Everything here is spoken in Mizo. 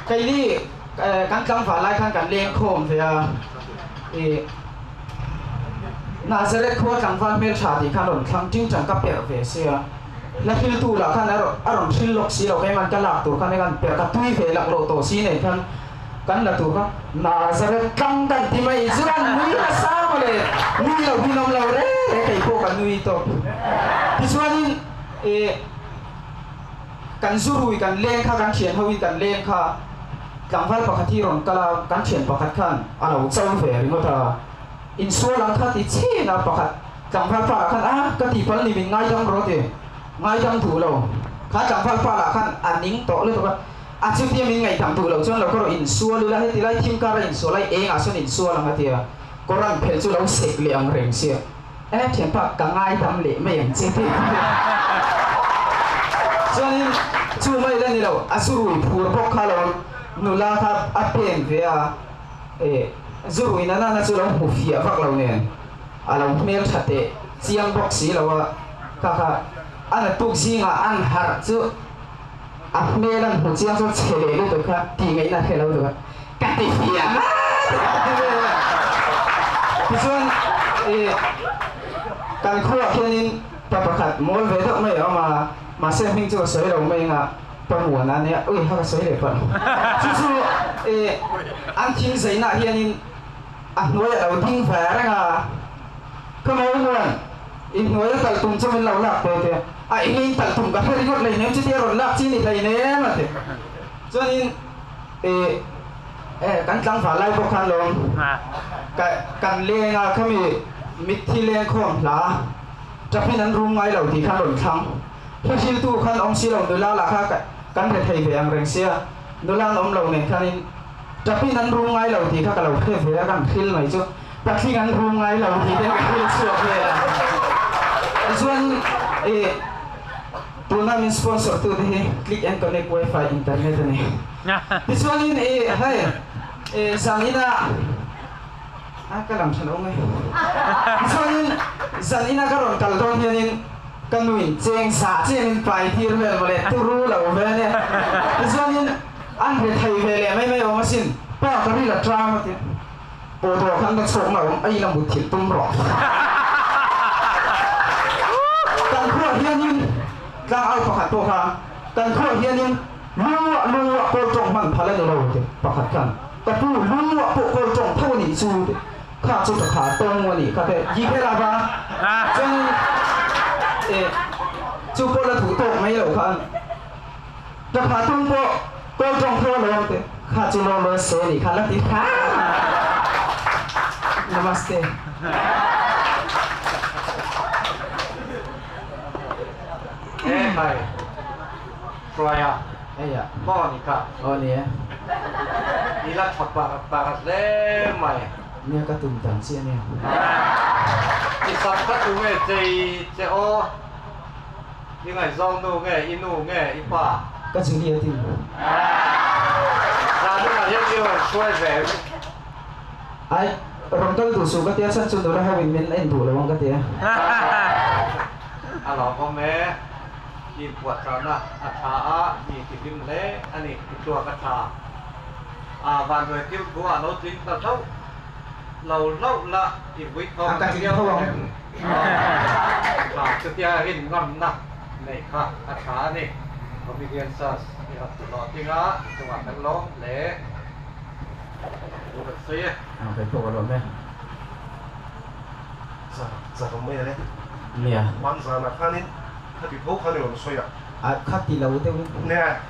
Keini kan tlangval lai khan kan leng khawm ve a, i Nazareth khua tlangval hmeltha tih khan rawn thlang ting tang ka perh ve sia, hla hriltu lah khan a rawn hril lawk si lo, keiman ka lak tur khan hei kan perh ka tui ve lak loh tawh si nen khan kan la tur kha Nazareth tlang kan ti mai chuan nui nasa mawle, nui lo hi nawm lo re re kei pawh ka nui tawp. Tichuanin i. Kan zurui kan leng kha kan thian hoin kan leng kha tlangval pakhat hi rawn kal a, kan thian pakhat khan a lo cho ve ringawt a, insual ang kha ti chin a pakhat tlangval pa lah khan a ka tihpalh ni min ngaidam rawh ti ngaidam duh lo kha tlangval pa lah khan a ning tawh lutuk a, a chutia min ngaihdam duh loh chuan lo ka rawh insual ila heti lai thim kar a insual lai eng ah sawn insual ang a ti a, kawr an phelh chu lo sek leh ang reng sia. E thianpa ka ngaidam leh mai ang che tih chuanin chu mai la ni lo a zurui phur bawk kha lo nula kha a pen ve a e zurui na nana chu lo hmu fiah vak lo nen a lo hmel tha teh chiang bawk si lo a kha kha a naktuk zingah an harh chu a hmel an hmu chiang chuan chhe leh lutuk kha tih ngaihna a hre lo tuk a. Ka ti fiah a tichuan i kan khuaah khianin pa pakhat mawl ve deuh mai a awm a, mahse hming chu ka sawi lo mai anga pa muan a nia, ui ha ka sawi leh palh chu chu i an thing zainah hianin a hnuai a lo ding ve reng a, ka mawl muan i hnuai a talh tum chu min lo lak pe teh a, eng in talh tum ka hre ringawt hleinem chutia rawn lak chi ni hleinem a ti chuanin. E e kan tlangval lai bawk khan lawm ka kan leng a khami mitthi leng khawm hla tapin an rum ngai lo tih khan rawn thlang hla hriltu khan awm si lo nula lah kha kan hre thei ve ang reng sia nula an awm lo nen khanin tapin an rum ngai lo tih kha ka lo hre ve a kan hril mai chu patling an rum ngai lo tih te ka hril chhuak vel a tichuanin e Tuna min sponsor tu te hi Click and Connect Wifi Internet a ni. Tichuanin i hei i zan ina a ka lam tha lo mai. Tichuanin zan ina ka rawn kal dawn hianin ka nuin cheng sa chian in pai tir vel mawle turu lo ve ania. Tichuanin an hre thei ve leh mai mai awm asin. Pa ka ril a tang a ti. Pawh khan ka chhuak na awm a ila mutthilh tum rawh. Kan khuah hianin tlang au pakhat pawh kha kan khuah hianin lungluah lungluah kawl tawng hman phal a ni lo ti pakhat khan ka pu lungluah pawh kawl tawng tho a nih chu ti kha chu ka kha tawng a nih kha te yi phel a va chuanin e chu pawh la duh tawk mai lo khan Ka kha tum pawh kawl tawng tho alawm te kha chu law law se nih kha la ti hram a. Namaste. E khai hruaia Eia. maw ni kha. Aw ni e. I la tha par par hle mai. Nia ka tum dan chiah nia. I sam kha tu nge chei che aw. I ngaihzawng nu nge i nu nge i pa? Ka Juliet in. Zanunah hian i rawn hruai ve em? Ai, rawn kal duh suh ka tia chhan chu nula ho in min en duh lo ang ka tia. A lawmawm e, i inpuahchahna a tha a, mi ti hlim hle a ni, i tluak a tha. A vanduai thil thu ah lo tling ta hlauh lo hlauh la, i vui thawng Ka tling tho ang. Tha chutia rin ngamna neih kha a tha a ni. Comedian Search i rawn ti hlawh ting a, i chungah kan lawm hle. Thu kan sawi e. Ang kei pawh ka lawm e. Zar zar mai a le. Nia. Hman zanah khanin khati tho khan i rawn sawi a. A khati lo deuhin. Nia.